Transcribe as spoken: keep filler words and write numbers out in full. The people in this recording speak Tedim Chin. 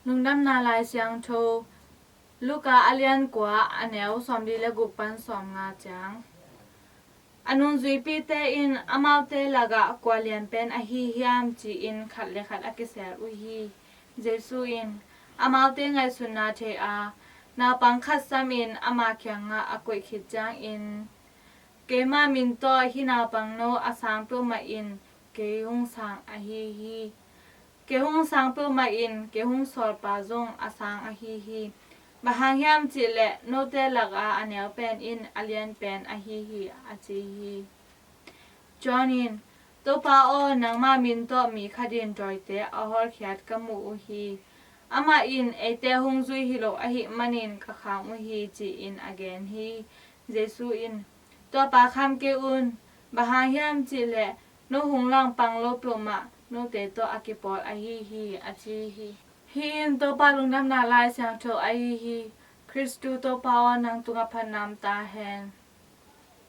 Lungdamna Lai Siangtho, Luka a lian kua, a neu sawmli le guk pan sawmnga ciang. A nungzuipite in amaute lakah kua lian pen ahi hiam ci-in khat le khat a kisel uh hi. Jesu in amaute ngaihsutna thei a, naupang khat samin ama kiangah a koih khit ciangin, "Keima min tawh hih naupang no a sang peuhmah in kei hong sang ahi hi. Kei hong sang peuhmah in kei hong sawlpa zong a sang ahi hi. Bang hang hiam cih leh note lakah a neu pen in a lian pen ahi hi," a ci hi. John in, "Topa aw, nangma min tawh mi khat in dawite a hawlkhiat ka mu uh hi. Amah in eite hong zui hi lo ahih manin ka kham uh hi," ci-in a gen hi. Jesu in, "Tua pa kham kei un. Bang hang hiam cih leh no hong langpang lo peuhmah note tawh a kipawl ahi hi," a ci hi. Hih in Topa Lungdamna Lai Siangtho ahi hi. Khristu Topa aw, nang tungah phatna om ta hen.